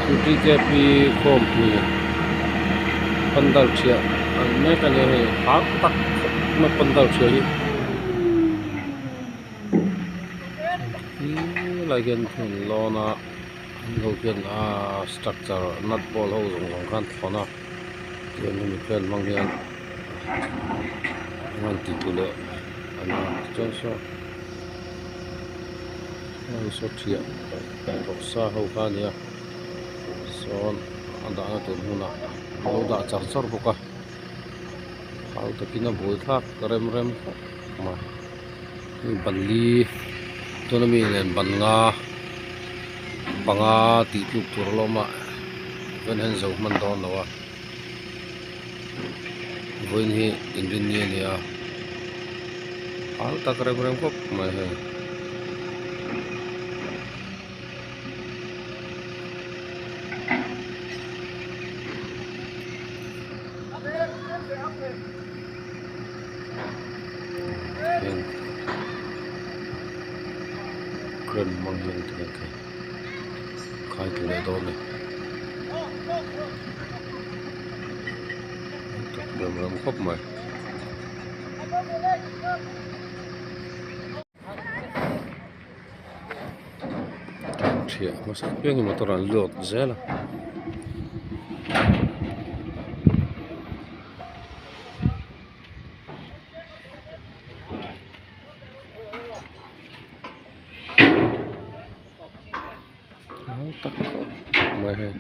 Tkp khawmpui pandal thiah an mek a nia hei hang tak khawp mai pandal thiah hi khi lai khian an lawn a an ho khian aaa structure nut bolt ho zawng zawng khan thlawn a tiang hemi crane hmang hian an han ti tlu leh a ni a tichuan saw heng saw thiah tawh sa ho kha a ni a sawn a dahna tur hmunah an lo dah char char bawk a hau takin a buai thlak rem rem khawp mai hei ban li tuna mi nen ban nga panga tih tluk tur a la awm a chuan hian zo hman dawn lo a vawiin hi inrinni a ni a hau tak rem rem khawp mai hei. Hian crane hmang hian tikhian khai khai tlu leh dawn a ni rem rem khawp mai. Thiah hmasa apiangin motor an load zel a. Mai hei.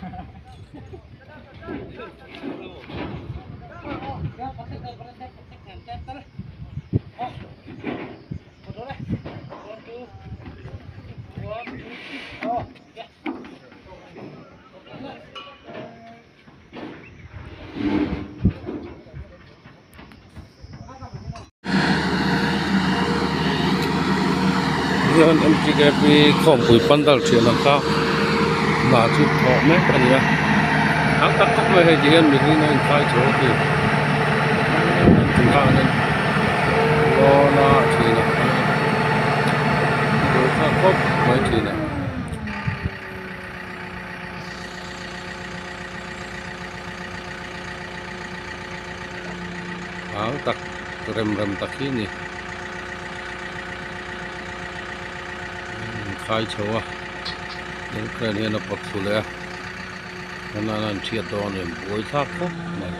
Hian mtkp khawmpui pandal thian ang kha hna chu thawh mek a ni a ang tak tak mai hei ti hian mihring a inkhai chho a ti lawn a thin a buaithlak khawp mai thin a. Ang tak rem rem tak hi a ni inkhai chho a tin crane hian a pawt thlu leh a nana an chhiat dawn a ni buaithlak khawp mai.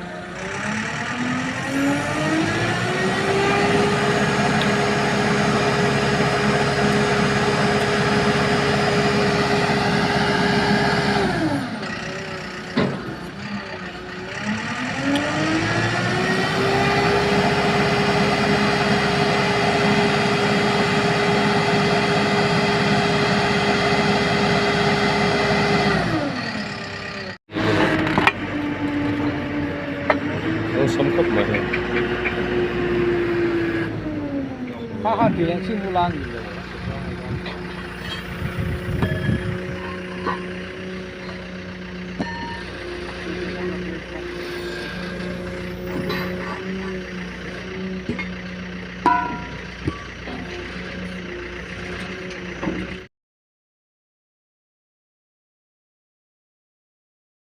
Awlsam khawp mai hei. Ha ha ti leh chin bula ni.